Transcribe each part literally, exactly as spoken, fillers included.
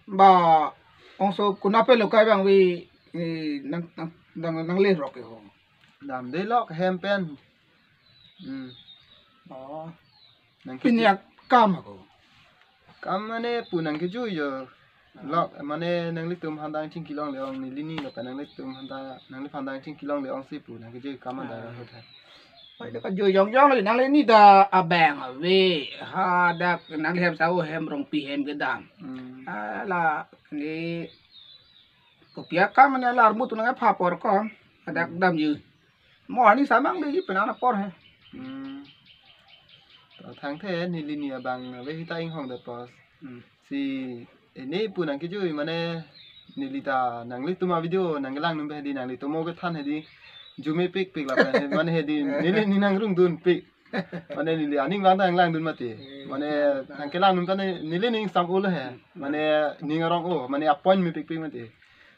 Ba, ongso kuna pe lo kai bang vi, eh, nang, nang, nang, nanglerok ke ho. Damde lok hem pen. Hmm. Oh. Nang pini kejui. Akam ako. Kam mane pu nang kejui jo. Ah. Lok, mane nanglitum aphan ta chingki longle ong, neli ni lo pen nanglitum aphan ta, nangliphan ta chingki longle ongsi pu nang kejui kam anta. Ah. Hothai. Oi, dak kejui jongjong lo, nangli ni ta abang ave. Hadak nangli hem sa-o hem Rongpi hem kedam. Hmm. Ah, la ni kopi akam mane la armu tu nang pha apor ko. Hadak. Hmm. Damji. Mo ani samang de ji penang apor he. Hmm. To thangthe neli ni abang ave hita inghong de pos. Hmm. Si ini pu nang kejui mane neli ta nanglitum avideo nangkelang num hedi, nanglitum mo kethan hedi. Jumepikpik lapen he, mane hedi neli ni nangrungdunpik. Mane neli aning lang ta nanglangdun mati. Eh, mane nang, nang. Nangkelang num ta ne, neli ning sam ulo he. Hmm. Mane ning arong o, mane appoint mepikpik mati.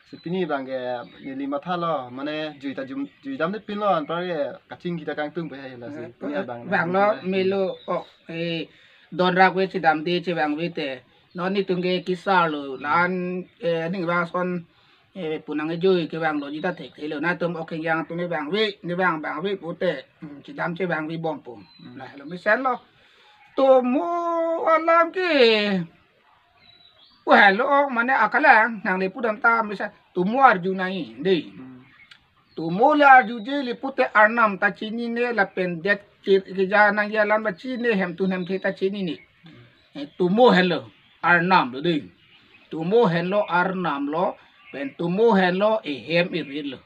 Si pini abang ke neli mathalo, mane jui ta jum, jui damde pinlo, anpar ke kachingki ta kangtung pe he lasi. Eh, pini abang bang lo, melo, oh, eh, don rak ve chedamde chevang ve te. Non netum ke kesar lo, la-an, eh, aning bang ason, eh, pu nang kejui kevang lo ji ta thekthelo. Nangtum ok kejang atum ne vang ve, ne vang vang ve pute, hmm, chedam chevang ve bompo. Hmm. Lahelo mesen lo. Tomo alam ke. Wah, lo ok mane akalang, nangli pudam ta mesen tomo arju nangji, dei. Hmm. Tomo le arjuje le pute Arnam ta chinine lapen det kir keja nangji alam ta chinine, hemtun hemthe ta chinine. Eh, tomo henlo Arnam lo dei. Tomo henlo Arnam lo, pen tomo henlo ehem erit lo.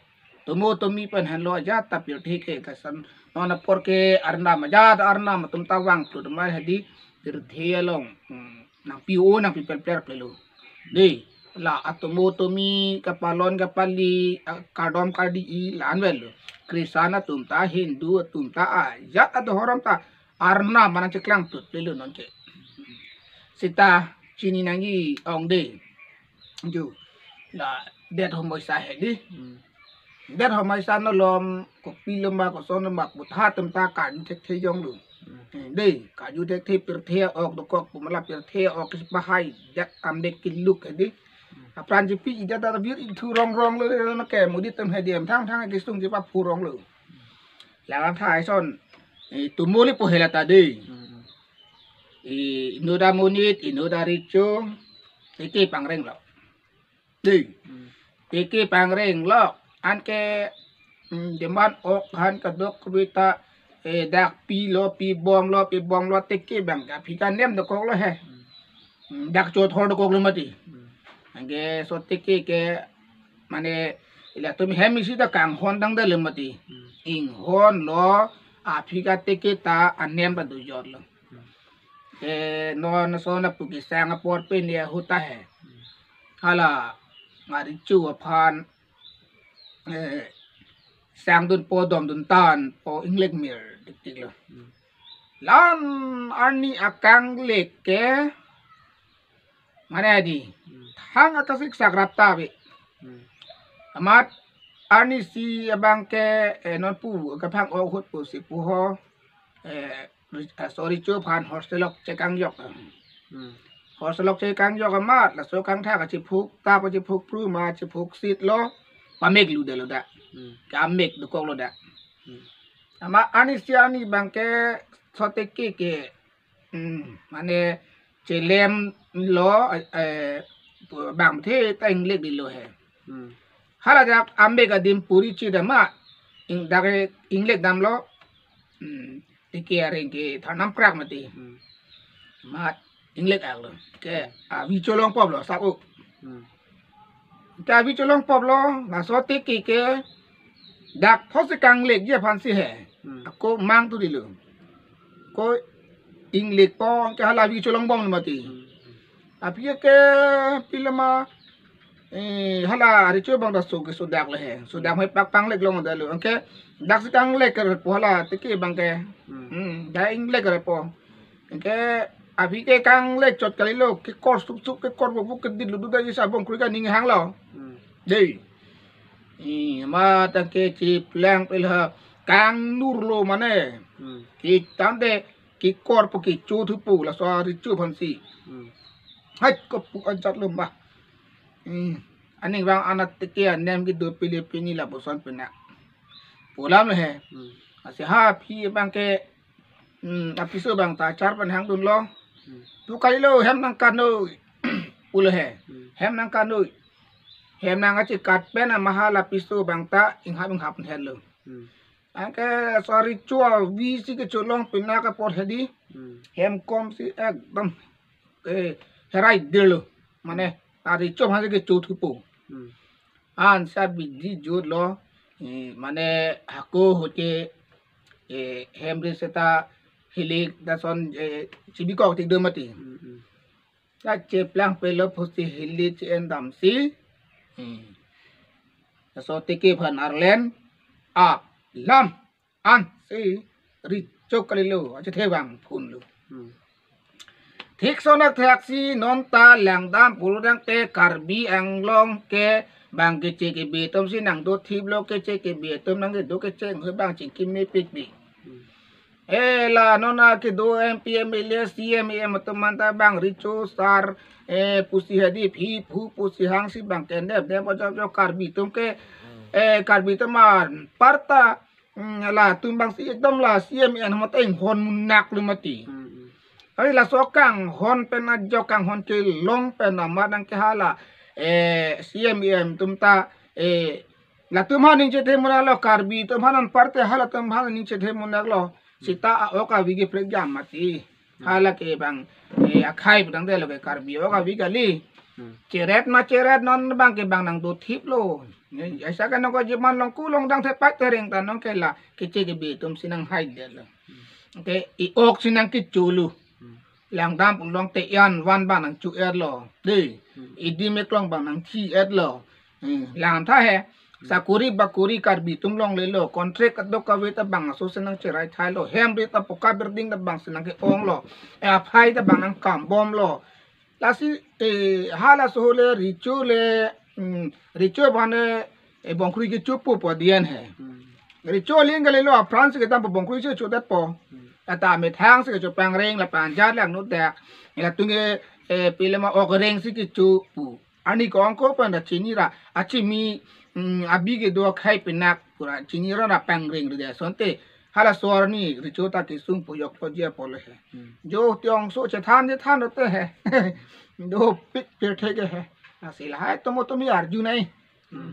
Tomo tomi pen henlo ajat ta pirthe ke kasan. Non apor ke Arnam ajat Arnam atum ta vang tu mai hedi pirthe along. Hmm. Nangpi-o nangpi pelpler plelo. Dei, la atomo tomi kapalon kapali, ah, kardom kardi-i la-an vel lo. Kristan atum ta, Hindu atum ta, ajat adhorom ta Arnam mane cheklang tut plelo non ke. Seta chini nangji ong dei. Ju. La det homoisa hedi. Hmm. Der homai san alom, kopi loma, koson loma, kotha atum ta karju thekthe jong lo. Hmm. Eh, dei, karju thekthe pirthe ok dokok, pu mala pirthe ok kis bahai, dak ambek keluk hedi. Hmm. Apran jipi ida dar bir ithu rong rong lo, lo, lo, ke mudi tem hedi em thang thang kisung jipa phu rong lo. Lawan thai son, eh, tomo le po hela ta dei. Hmm. Eh, inut amonit, inut arecho, teke pangreng lo. Dei. Hmm. Teke pangreng lo. Anke, mm, deman ok han kadok kebita, eh, dak pilo, pibom lo, pibom lo, teke bang, dak pika nem dokok lo he. Hmm. Mm, dak chothor dokok lo mati. Hmm. Anke so teke ke, mane, ila tumi hem isi ta kanghon tang dalem mati. Hmm. Inghon lo, aphi kateke ta anem ta dojor lo. Hmm. Eh, non so na pu kesang apor pen ya ahut ta he. Hmm. Hala, arecho aphan, eh, sangdunpo, domdun tangpo, inglek mir, tik tik lo. Hmm. La-an arni akanglek ke, mane dei, hmm, thang akasik sakrap ta ave. Hmm. Amat arnisi abang ke, eh, non pu, kaphang ahut pusi pu ho, eh, ri-, ah, so arecho aphan hostel ok chekangjok. Hmm. Hostel ok chekangjok amat, laso kangthak kachiphuk, ta kachiphuk pru ma chiphuk sit lo, pamek lu det lo dak. Hmm. Kamek dokok lo dak. Hmm. Amat arnisi arni abang ke so teke ke, hmm, mane chelem lo, eh, bang the ta inglek di lo he. Hmm. Hala dak ambek adim puri chi dama, ing-, dak inglek dam lo, hmm, teke areng ke tharnam krak mati. Hmm. Mat inglek ak lo. Ke avi cholong pop lo, sap u. Hmm. Ke avi cholong pop lo, laso teke ke dak those kanglek ji aphan si he. Hmm. Ako mang tu di lo. Ko inglek po, ke hala avi cholong bom lo mati. Hmm. Aphi ke pilama, eh, hala arecho abang ta so ke so dak le he. So dak hoi pak panglek long det lo. Anke dak si kanglek ke po hala teke abang ke. Hmm. Hmm, dak inglek ke po. Anke aphi ke kanglek chot kali lo, kekor suk suk, kekor buk buk, kedit ludu da ji sabong krui ka ning hang lo. Hmm. Dei. Eh, amat anke chiplang pel ha kangnur lo mane. Hmm. Kitam de kekor po kecho thupo laso arecho aphan si. Hmm. Hai, kopu ajat lo ma. Hmm. Aning bang anat teke anem kedo pile pini lapuson pena. Pulo he. Hmm. Lasi ha aphi bang ke, hmm, apiso bang ta char pen hangdunlo. Hmm. Tu kalilo hem nangkanoi. Pulo he. Hmm. Hem nangkanoi. Hem nangkachikat pen ama ha lapiso bang ta inghap inghap henlo. Hmm. Anke sorry chua vi si kecholong pena ka por hedi. Hmm. Hem kom si ekdom, eh, herai delo. Mane, ari chom hasi kecho thupo. Hmm. An sa bidi jut lo, eh, mane hako hote, eh, hem ri seta hilik dason, eh, chibikok tik do mati. Hmm, hmm. Kacheplang pelo pusi hilik chi endam si. Hmm. Laso teke aphan arlen alam an si Recho kalilo, achethe vang phun lo. Hmm. Thik sonak thak si non ta langdam pulodang te Karbi Anglong ke bang keche kebe atum si nangdo thiplo, keche kebe atum nangkedo kecheng hoi bang chingki mepik bi. Hmm. Eh, la non a kedo M P, M L A, C M, E M atum anta bang Recho sar, eh, pusi hadi phi phu pusi hang si bang kendep dem ojok jok Karbi atum ke, eh, Karbi atum aparta, hmm, latum bang si ekdom la C M E N hamat inghon munak lo mati. Hmm, hmm. Ari laso kanghon pen ajok kanghon kelong pen amat nangke hala, eh, C M E N atum ta, eh, latum ha ning chethe munak lo, Karbi atum ha non parte halatum ha ning chethe munak lo. Hmm. Sita a-ok avi ke prekjam mati. Hmm. Hala ke bang, eh, akhai pudang de lo ke Karbi ok avi kali. Hmm. Cheret ma cheret non bang ke bang nangdo thiplo. Ne, aisa ke nangko jiman long kulong dang thepai tereng ta nangke la keche kebe atum si nanghai detlo. Hmm. Ke i-ok si nangkecho lo. Hmm. Langdam pulong te ian van bang nangcho etlo. De. Hmm. Idi meklong bang nangthi etlo. Hmm. Lang tha he. Hmm. Sakuri bakuri Karbi atum longlelo. Contract kadokave ta bang aso si nangcherai thailo. Hem ri ta poka building ta bang si nangke-onglo. Eh, aphai ta bang nangkambomlo. Lasi, eh, halaso le Recho le, hmm, Recho aphan, eh, Bongkroi kecho pu pu dian he. Hmm. Recho aling kalilo, a France kedam pu Bongkroi si chodet po. Hmm. Ata methang si kecho pangreng la panjat lang nu dak. Latum ke, eh, pile ma ok reng si kecho pu. Ani ko angko pen da chini ra, achimi, hmm, abi kedo akhai penak pura chini ra na pangreng ri asonte. Halaso arni Recho ta kesung pu yok po jia po le he. Hmm. Jo tiong so chethan chethan te he. Do pik pik thek he. Lasi lahai tomo tomi arju nai. Hmm.